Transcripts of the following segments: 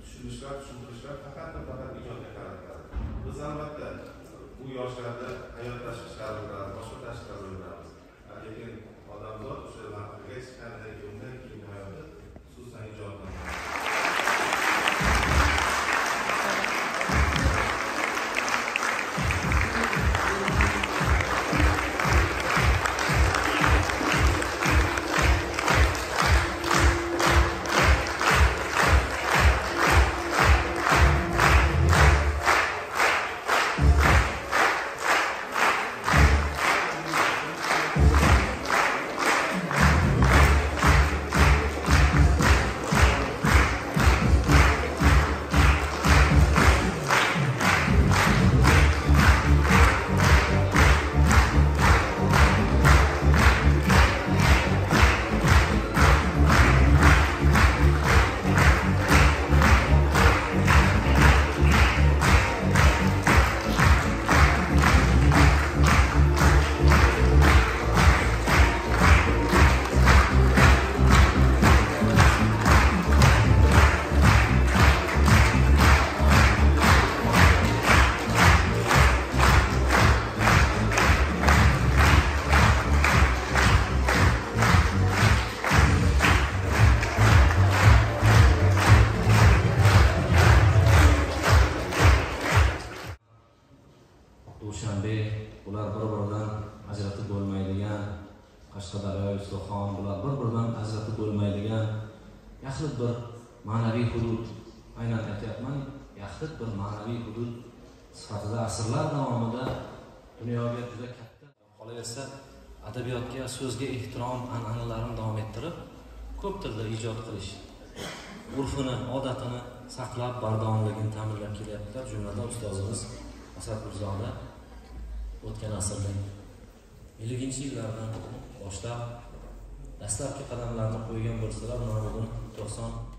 Tushunishlar, tushuntirishlar faqat va faqat ijodga qaratiladi. Biz albatta bu yoshlarda hayot tashvishlari bo'ladi, boshqa tashvishlar bo'ladi. Lekin odamzod o'sha naqlga chiqqandan keyin undan keyingi hayoti xususan ijoddan. Dushanbe bular bir-biridan ajratib bo'lmaydigan, Qashqadaryo, Surxon bular bir-biridan ajratib bo'lmaydigan yaxlit bir ma'naviy hudud. Aynan aytyapman, yaxlit bir ma'naviy hudud sifatida asrlar davomida dunyoga juda katta, qolaversa adabiyotga, so'zga ehtirom an'analarini davom ettirib, ko'p tilda ijod qilish urfini, odatini saqlab, bardavomligini ta'minlab kelyaptilar. Jumladan ustozimiz Asad Gulzoda o'tgan asrning 50-yillardan boshlab dastlabki qadamlarni qo'ygan bo'lsalar, mana bugun 90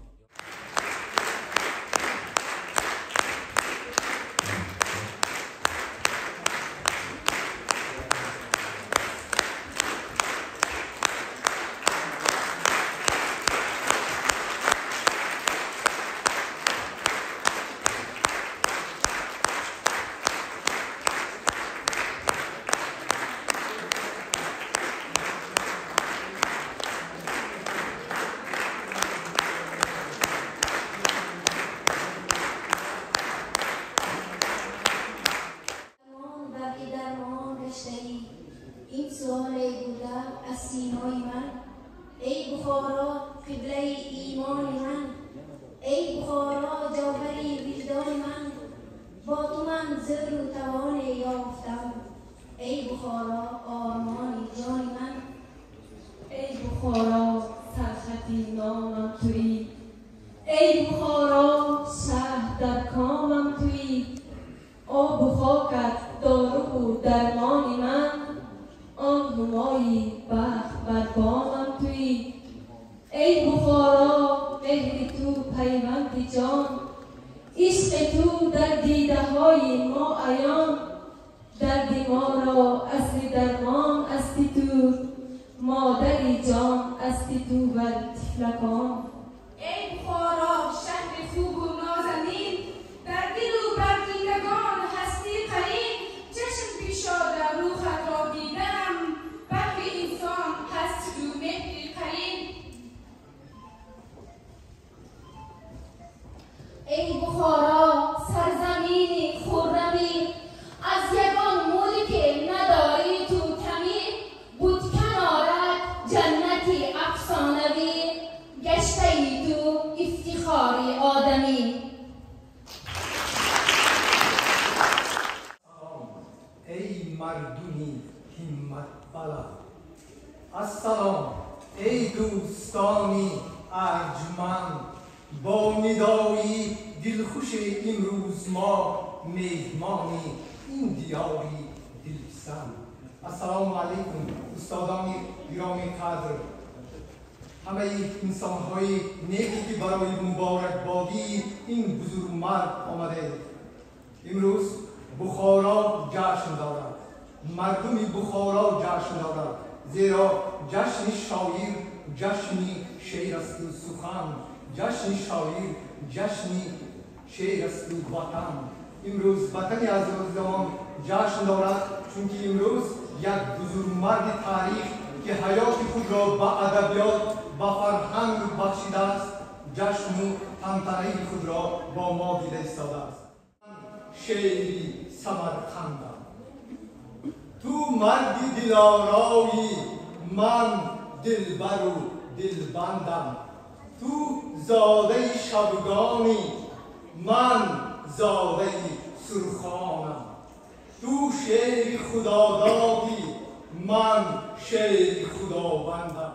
این سوال بوده از سینای من، ای بخارا قبله ایمان من، ای بخارا جوهر وجدان من، با تو من زر و توان یافتم، ای بخارا آرمان جان من، ای بخارا سرخطی نامم تویی، ای بخارا شهر در کامم تویی، آب و خاکت دارو و درمان من، آن همایی بخت بر بامم تویی، ای بخارا مهر تو پیوند جان، عشق تو در دیده های ما عیان، درد ما را اصل درمان استی تو، مادری جان استی تو بر طفلکان. ای بخارا شهر خوب و نازنین، در دل و بر دیدگان هستی قرین، چشم پیشاده روحت را دیدم، بهر انسان هست تو مهری قرین. بله. السلام ای دوستانی ارجمند، با ندایی دلخوش امروز ما مهمانی این دیاری دلپسند. السلام علیکم استادان گرامی قدر، همه انسان‌های نیکی که برای مبارکبادی این بزرگ مرد آمده. امروز بخارا جشن دارد، مردم بخارا جشن دارد، زیرا جشن شاعر جشن شعر است و سخن، جشن شاعر جشن شعر است و وطن. امروز وطن عزیزمان جشن دارد، چون که امروز یک بزرگ مرد تاریخ که حیات خود را به ادبیات و فرهنگ بخشیده است، جشن و تنتنه خود را با ما دیده ایستاده است. شعری سمرقندم، تو مردی دلارایی، من دلبر و دلبندم، تو زاده شبگانی، من زاده سرخانم، تو شعر خدادادی، من شعر خداوندم.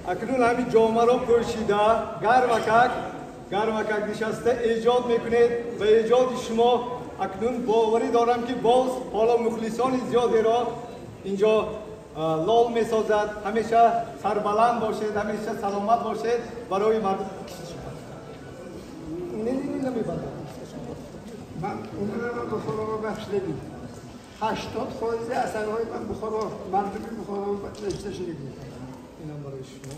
اکنون همین جامعه را پوشیده گرمکک نشسته ایجاد میکنید و ایجاد شما اکنون باوری دارم که باز حالا مخلصان زیادی را اینجا لال میسازد. همیشه سربلند باشید، همیشه سلامت باشید برای مردم. نه نه نمیبندم. من عمرم بخارا را بخشیدم. 80% اثرهای من بخارا، مردم بخارا نوشته شده بود. اینم برای شما.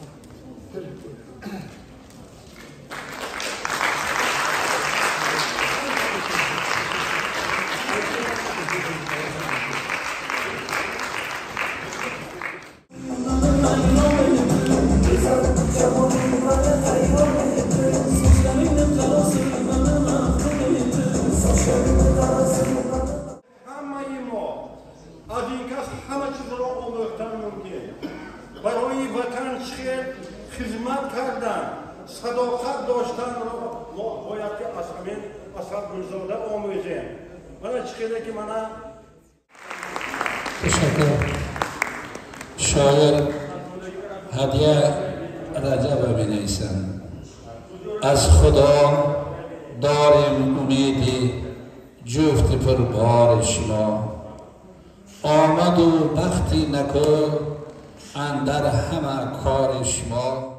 همه ما از این کس همه چیز را آموختن ممکن. برای وطن چه خدمت کردن، صداقت داشتن را ما باید که از همین اسد گلزاده آموزیم. من چه که من تشکر. شاعر هدیه رجب بنویسند: از خدا داریم امیدی جفت پربار شما، آمد و بختی نکو اندر همه کار شما.